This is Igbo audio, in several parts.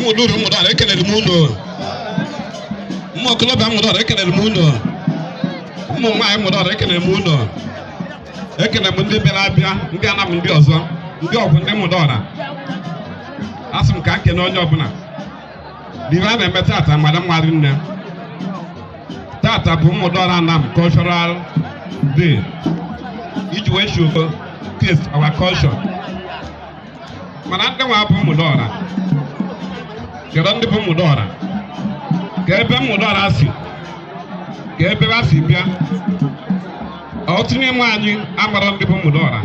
Ụmụduru Ụmụdọra, ekelere m unu. Ụmụ okorobịa Ụmụdọra, ekelere m unu. Ụmụ nwaanyị Ụmụdọra, ekelere m unu. Ekele m ndị bịara abịa, ndị anam, ndị ọzọ, ndị ọgwụ, ndị Ụmụdọra. Asị m ka nkene onye ọbụla. N'ihe a na-eme tata mmadụ mmadụ nne. Tata bụ Ụmụdọra Anam Cultural Day iji wee showcase our culture. Mana ndị nwa bụ Ụmụdọra, kedu ndị bụ Ụmụdọra? Ka ebe Ụmụdọra si, ka ebe ha si bịa? Ọtụtụ n'ime anyị amara ndị bụ Ụmụdọra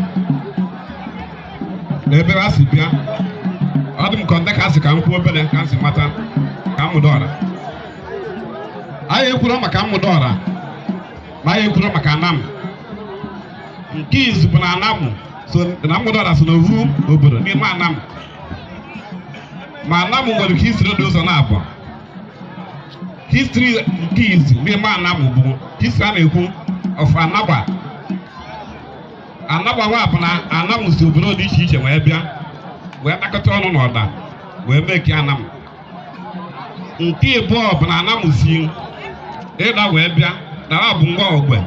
na ebe ha si bịa. Ọ dị m ka ndị ka si ka m kwuo obere ka m si mata ka Ụmụdọra. Anyị ekwuro maka Ụmụdọra, ma anyị ekwuro maka Anam. Nke izu bụ na Anam so na Ụmụdọra so n'ovu obodo n'ime Anam. Ma Anam nwere ka history dị ụzọ na-abụọ. History nke izu n'ime Anam bụ history a na-ekwu of Anagba. Anagba nwa bụ na Anam si obodo dị iche iche wee bịa, wee nakọta ọnụ n'ọda, wee mee ka Anam. Nke ịbụọ bụ na Anam si ịda wee bịa, na ha bụ ngwa ogbe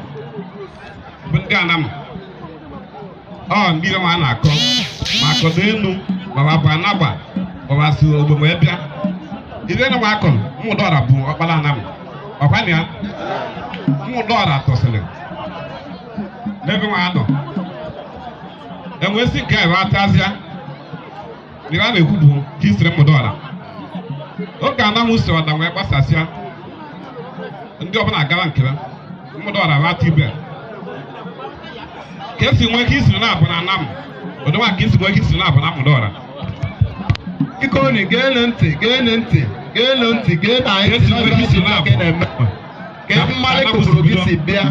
bụ ndị Anam. Ọ ndị nwa a na-akọ ma akọdo enu, ma bụ Anagba, ma si ogbe wee bịa. Ibe na nwa akọ Ụmụdọra bụ ọkpara Anam. Ọkwa na ya Ụmụdọra tọsịrị n'ebe nwa anọ enwesị nke ebe atazịa. Ihe a na-ekwu bụ history Ụmụdọra. Oge Anam si ọda wee gbasasịa, ndị ọbụla gara nke ha, Ụmụdọra ghata ibe ka esi nwee history na-abụ na Anam ụdịnwa, ka esi nwee history na-abụ na Ụmụdọra. Biko ni, geenụ ntị, geenụ ntị, geenụ ntị, geenụ anyị ntị. Esi nwee history na-abụ. Na-eme ka mmadụ kụpụrụ gị si bịa.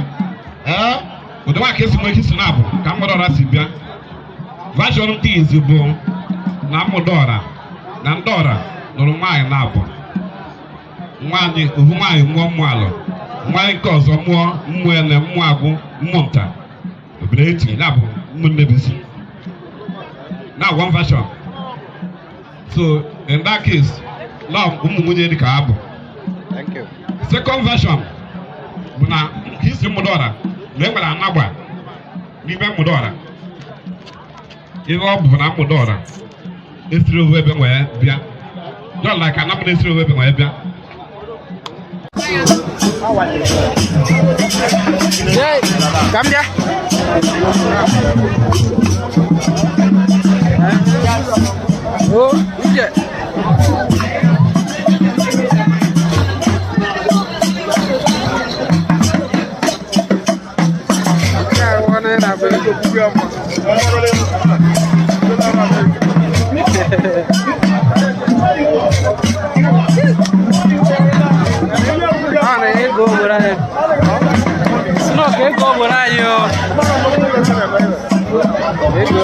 Ee? Ụdịnwa ka esi nwee history na-abụ ka Ụmụdọra si bịa. Version nke izu bụ na Ụmụdọra na Ndọra nụrụ nwaanyị na-abụ nwaanyị. Ofu nwaanyị mụọ mmụọ alọ, nwaanyị nke ọzọ mụọ mmụọ ene, mmụọ agwụ, mmụọ nta obodo eti ya bụ ụmụnne bisi na one version. So in that case, na ụmụ nwunye dị ka ha bụ. Thank you. Second version bụ na history Ụmụdọra na e nwere Anagba n'ime Ụmụdọra. Ihe ọ bụ na Ụmụdọra esiri ofu ebe wee bịa, just like Anam na-esiri ofu ebe wee bịa. Ka m bịa. O, ije. A na-ego obodo anyị. Snow ka ego obodo anyị o. Ego.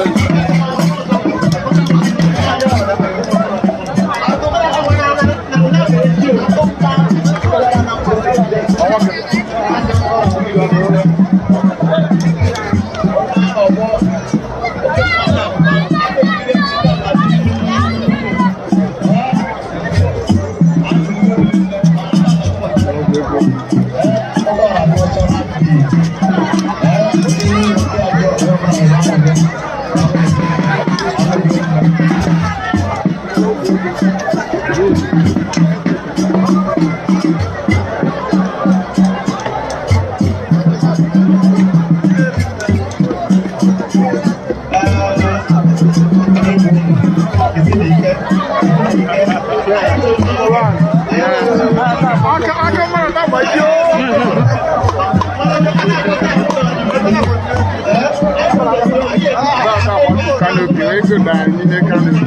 Aka mara na-agbaji o. Canopy, ego na n'ime canopy.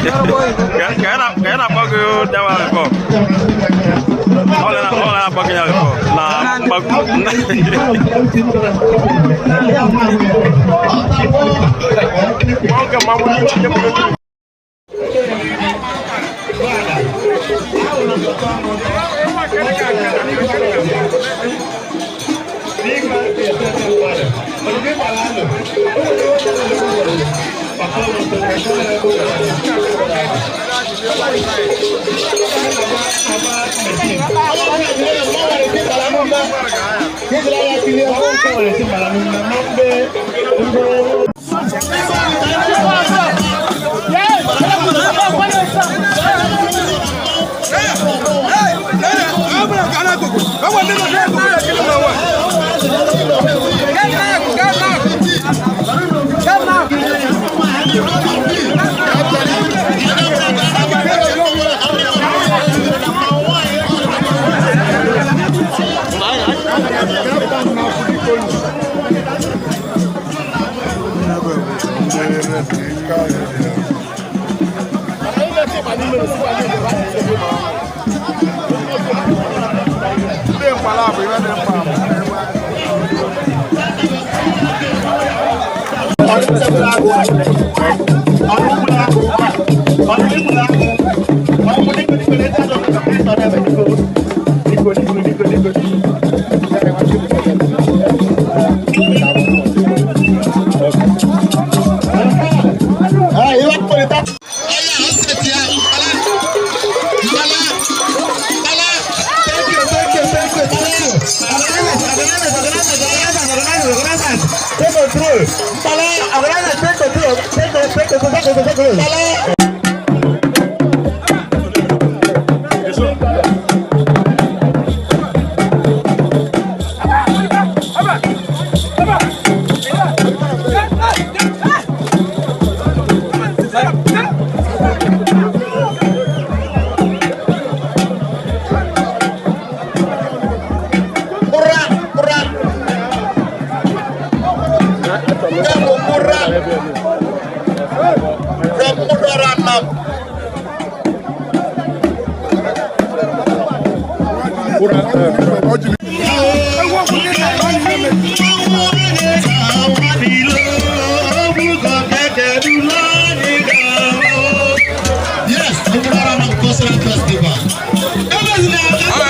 Ka ị na-akpọ gị nyawa before. Ọ na-akpọ gị nyawa before. Na mgbakọ. Ndị mkpala bụ ihe dị mkpa bụ Yes, Ogunara Cultural Festival. Cultural Festival.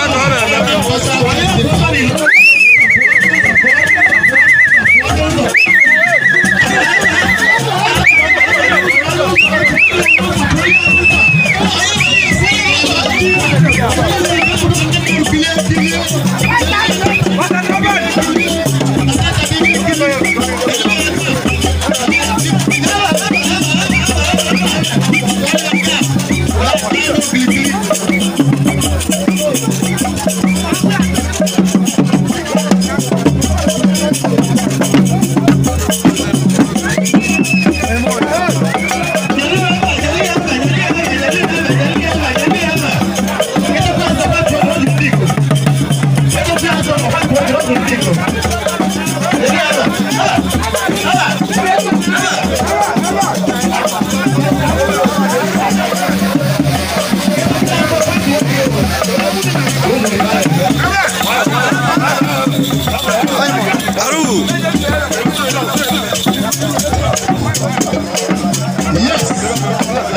Yes.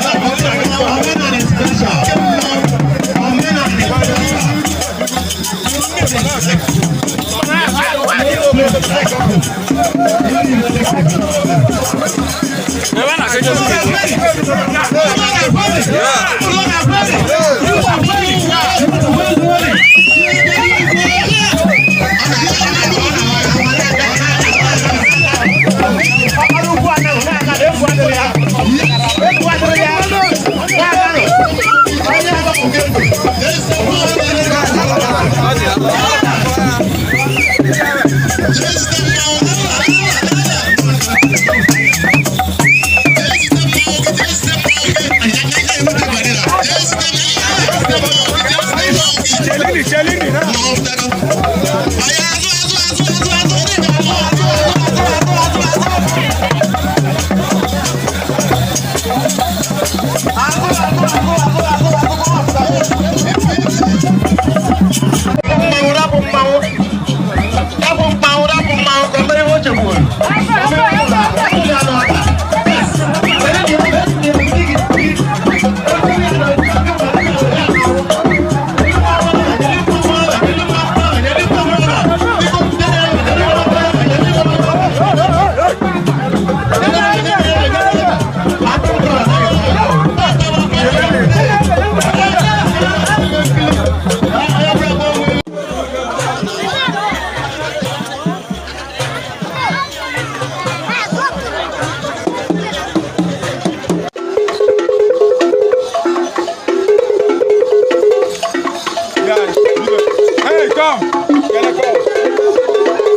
Omenala is special. Omenala is special. Hey, come! Get a call.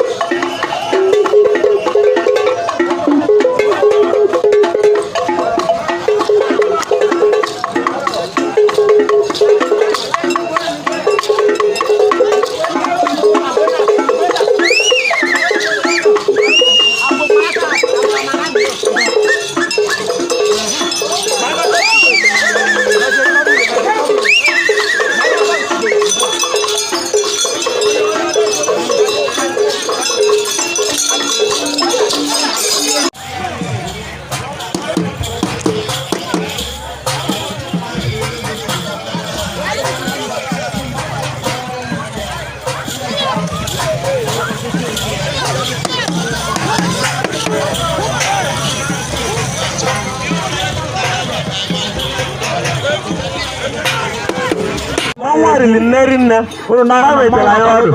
Nwa riri nne rinne unu na ha wetara ya ọrụ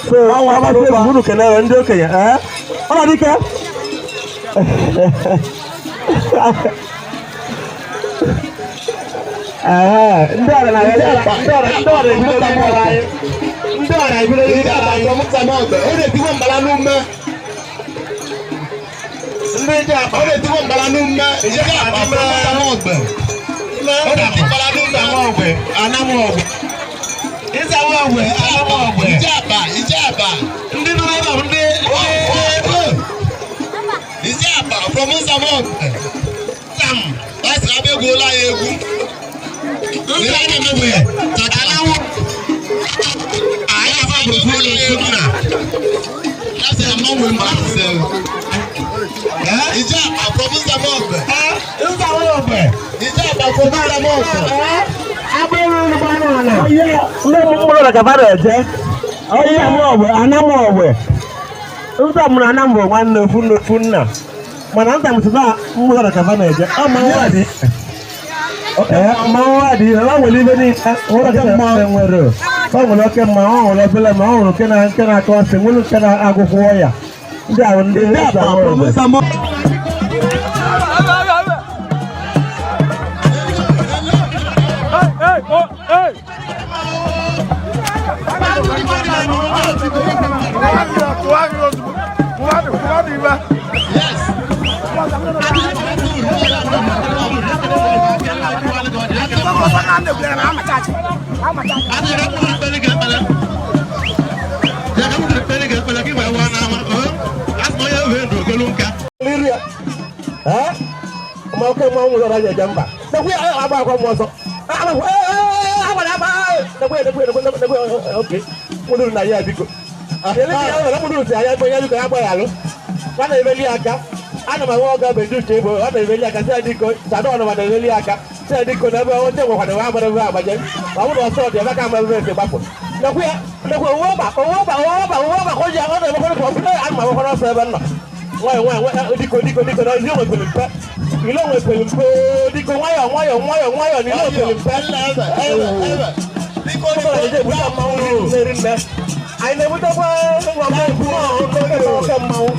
so agbasi unu kelere ndị okenye ọ na dike ndị ọra na ndị ọra ebido ndị ọra ebido ndị ọra ọ na-etigbo mbala n'ume ndị ji akpa ọ na-etigbo mbala n'ume ndị nọ ebe a bụ ndị Ijapa from Nzamogbe. Sam, that's abịa egwuola anyị egwu. Ndị a na-emegbu ya, takalawo. Anyị afa bụ ụlọ egwu na. That's a man with man. Ijapa from Nzamogbe. Nzamogbe. Ijapa from Nzamogbe. Ndị mkpụrụ na kaba na-eje ọhịa anamọgbe nzam na anam bụ nwanne ofu nna ofu nna mana nzam si na mkpụrụ na kaba na-eje ọ mmanwụ adị mmanwụ adị ihe ọ nwere ibe niile nwere ọ nwere oke mmanwụ ọ nwere obele ma ọ nwere nke na-akọ ọsị nwere nke na-agụkwụ ọya ndị ahụ ndị nzam. Hey, oh, hey! Ana m ahụ ọga beji uche ebo ọ na-emeli aka si adịko sadọ ọnụma na-emeli aka si adịko na ebe onye nwekwana nwa agbara ebe agbaje ma ọ bụrụ ọsọ dị ebe ka ama ebe esi gbapụ nekwe ya nekwe owe ọba owe ọba owe ọba owe ọba ka o ji ọ na-emekwara ka ọ bụrụ ana m ahụkwara ọsọ ebe m nọ nwayọ nwayọ diko diko diko na ile nwepere mpe ile nwepere mpe diko nwayọ nwayọ nwayọ nwayọ na ile nwepere mpe anyị na-ebutekwa oke mmanwụ.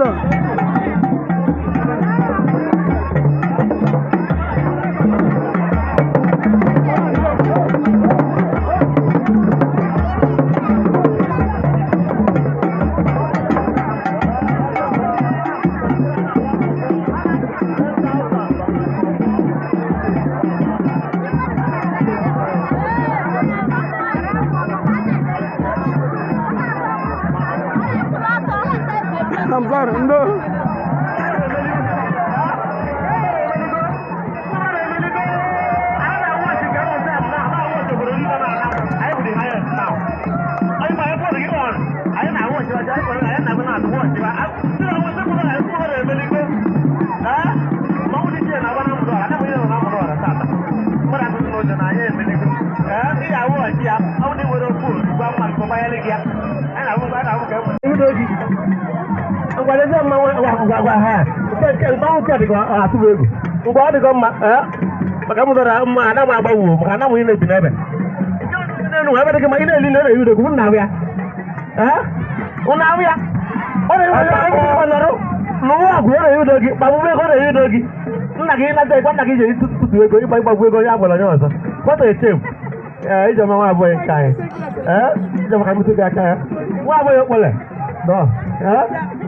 Ambassador. I'm sorry, no. Mgbe ọ dịgo mma maka m dọrọ mma ana m agbanwe maka ana m ị na-ebi n'ebe ebe dị gị ma ị na-eli na eyi udogwu nna ya ụna ahụ ya ọ na-ewu n'ụwa agwụ ọ na-eyi udo gị gbagbube ego ọ na-eyi udo gị nna gị nata ịgwa nna gị ji tụtụ ego ịgba ịgbagbu ego ya gwara onye ọzọ kwata echem ee ijeọma nwa abụghị nke anyị ee ijeọma ka metụ gị aka ya nwa abụghị okpole. No.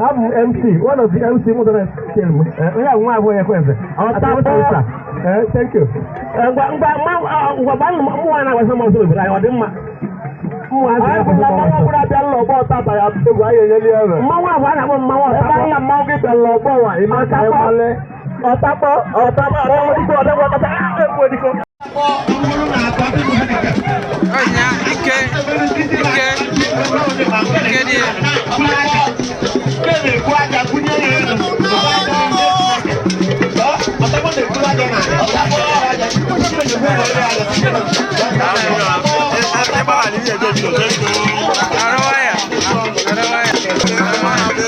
Abụ MC, one of the MC mụtara film. Onye abụ nwa abụghị ekwentị. Thank you. Ngwa ngwa ngwa gba mmụọ na-agbasa m ọsọ obodo anyị ọ dị mma. Mmanwụ abụọ a na-akpọ mmanwụ ọtakpọ. Ọtakpọ ọtakpọ ọtakpọ ọtakpọ ọtakpọ. Ike ike ike dị. Arawaya, arawaya.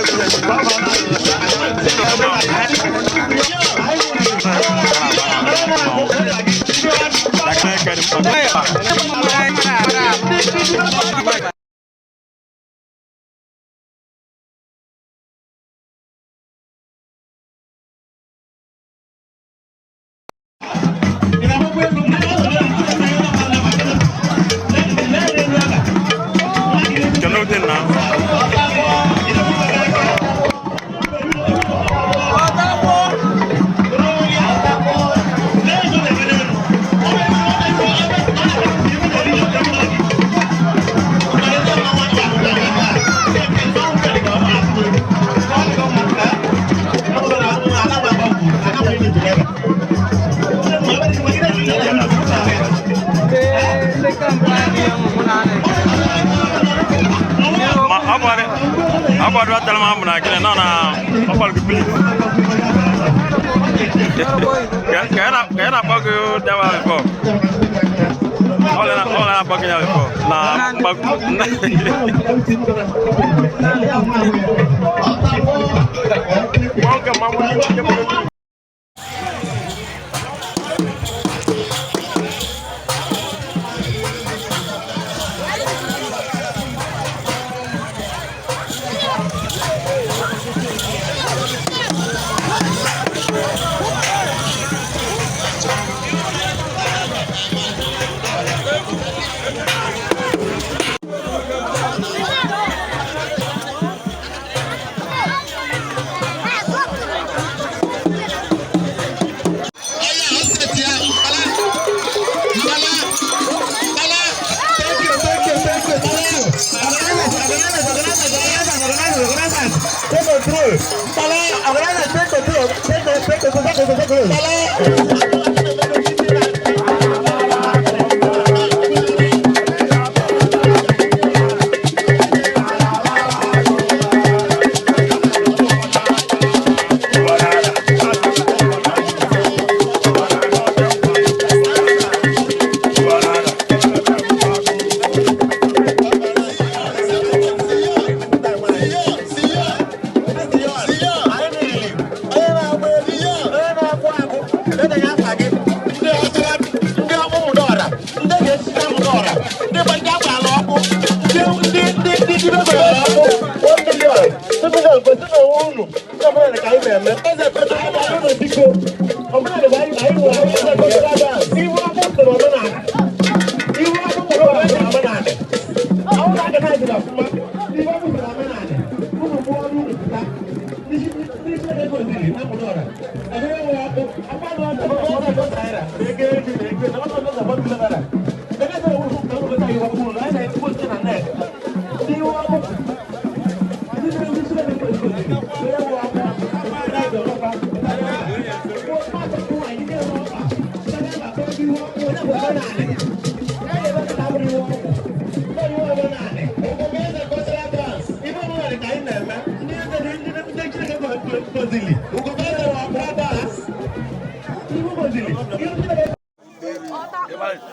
Let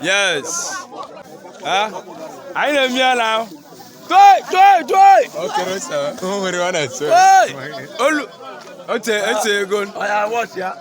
Yes. Huh? I know me now. Toi, toi, toi. Okay, sir. O nwere ọ na-eso. Hey! Olu. Oche, oche ego. Oya, watch ya.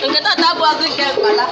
Nke tata bụ azụ nke mkpala.